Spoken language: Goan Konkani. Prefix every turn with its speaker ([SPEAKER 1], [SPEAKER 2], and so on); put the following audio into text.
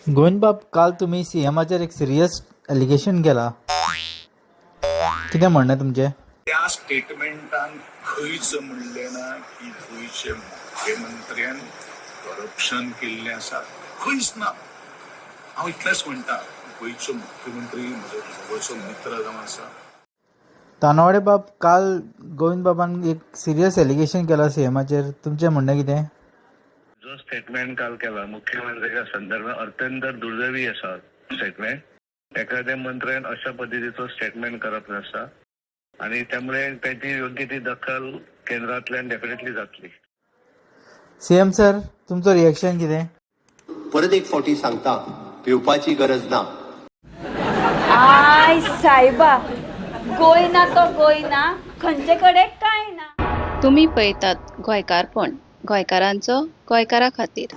[SPEAKER 1] गोविंदबाब, काल तुमी सीएमाचेर एक सिरियस एलिगेशन केला. कितें म्हणणें तुमचें?
[SPEAKER 2] त्या स्टेटमेंटान खंयच म्हणलें ना की गोंयचे मुख्यमंत्र्यान करप्शन केल्लें आसा. खंयच ना. हांव इतलेंच म्हणटा, गोंयचो मुख्यमंत्री म्हजो जवळचो मित्र जावन आसा.
[SPEAKER 1] तानावडे बाब, काल गोविंदबाबान एक सिरियस एलिगेशन केला सीएमाचेर. तुमचें म्हणणें कितें?
[SPEAKER 3] जो स्टेटमेंट काल केला मुख्यमंत्र्याच्या संदर्भात, अत्यंत दुर्दैवी आसा स्टेटमेंट. एखाद्या मंत्र्यान अशा पद्दतीचो स्टेटमेंट करप नासता आणि त्यामुळे त्याची योग्य ती दखल केंद्रातल्यान डेफिनेटली जातली.
[SPEAKER 1] सीएम सर, तुमचो रिएक्शन कितें?
[SPEAKER 4] परत एक फावटी सांगता, भिवपाची गरज ना.
[SPEAKER 5] I सायबा, गोयना तो गोयना, खंयचे कडेन काय ना.
[SPEAKER 6] तुमी पळयतात गोंयकारपण, गोंयकारांचो गोंयकारा खातीर.